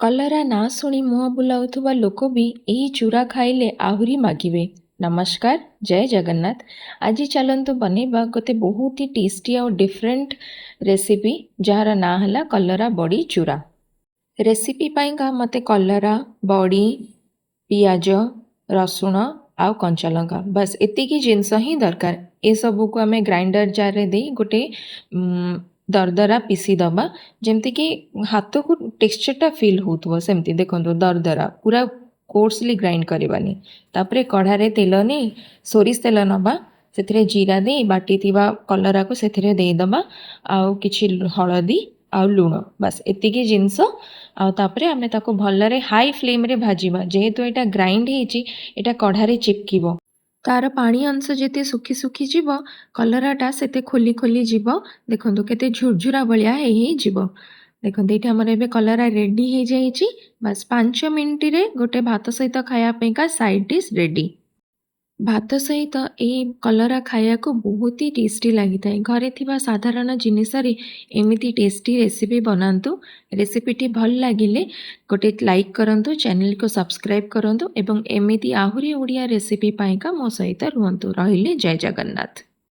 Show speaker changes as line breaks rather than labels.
କଲରା ନାଁ ଶୁଣି ମୁହଁ ବୁଲାଉଥିବା ଲୋକ ବି ଏହି ଚୂରା ଖାଇଲେ ଆହୁରି ମାଗିବେ। ନମସ୍କାର, ଜୟ ଜଗନ୍ନାଥ। ଆଜି ଚାଲନ୍ତୁ ବନେଇବା ଗୋଟେ ବହୁତ ହି ଟେଷ୍ଟି ଆଉ ଡିଫରେଣ୍ଟ ରେସିପି, ଯାହାର ନାଁ ହେଲା କଲରା ବଡ଼ି ଚୂରା। ରେସିପି ପାଇଁକା ମୋତେ କଲରା, ବଡ଼ି, ପିଆଜ, ରସୁଣ ଆଉ କଞ୍ଚା ଲଙ୍କା, ବାସ୍ ଏତିକି ଜିନିଷ ହିଁ ଦରକାର। ଏସବୁକୁ ଆମେ ଗ୍ରାଇଣ୍ଡର ଜାର୍ରେ ଦେଇ ଗୋଟେ ଦରଦରା ପିସି ଦେବା, ଯେମିତିକି ହାତକୁ ଟେକ୍ସଚରଟା ଫିଲ୍ ହେଉଥିବ ସେମିତି। ଦେଖନ୍ତୁ, ଦରଦରା, ପୁରା କୋର୍ସଲି ଗ୍ରାଇଣ୍ଡ କରିବାନି। ତାପରେ କଢ଼ାରେ ତେଲ ନେଇ ସୋରିଷ ତେଲ ନେବା। ସେଥିରେ ଜିରା ଦେଇ ବାଟିଥିବା କଲରାକୁ ସେଥିରେ ଦେଇଦେବା ଆଉ କିଛି ହଳଦୀ ଆଉ ଲୁଣ, ବାସ୍ ଏତିକି ଜିନିଷ। ଆଉ ତାପରେ ଆମେ ତାକୁ ଭଲରେ ହାଇ ଫ୍ଲେମ୍ରେ ଭାଜିବା। ଯେହେତୁ ଏଇଟା ଗ୍ରାଇଣ୍ଡ ହେଇଛି, ଏଇଟା କଢ଼ାରେ ଚିପକିବ। ତାର ପାଣି ଅଂଶ ଯେତେ ଶୁଖି ଶୁଖିଯିବ, କଲରାଟା ସେତେ ଖୋଲି ଖୋଲି ଯିବ। ଦେଖନ୍ତୁ, କେତେ ଝୁରଝୁରା ଭଳିଆ ହେଇ ହେଇଯିବ। ଦେଖନ୍ତୁ, ଏଇଠି ଆମର ଏବେ କଲରା ରେଡ଼ି ହେଇଯାଇଛି। ବାସ୍ 5 ମିନିଟ୍ରେ ଗୋଟେ ଭାତ ସହିତ ଖାଇବା ପାଇଁକା ସାଇଡ଼୍ ଡିଶ୍ ରେଡ଼ି। ଭାତ ସହିତ ଏଇ କଲରା ଖାଇବାକୁ ବହୁତ ହି ଟେଷ୍ଟି ଲାଗିଥାଏ। ଘରେ ଥିବା ସାଧାରଣ ଜିନିଷରେ ଏମିତି ଟେଷ୍ଟି ରେସିପି ବନାନ୍ତୁ। ରେସିପିଟି ଭଲ ଲାଗିଲେ ଗୋଟେ ଲାଇକ୍ କରନ୍ତୁ, ଚ୍ୟାନେଲକୁ ସବସ୍କ୍ରାଇବ୍ କରନ୍ତୁ ଏବଂ ଏମିତି ଆହୁରି ଓଡ଼ିଆ ରେସିପି ପାଇଁକା ମୋ ସହିତ ରୁହନ୍ତୁ। ରହିଲି, ଜୟ ଜଗନ୍ନାଥ।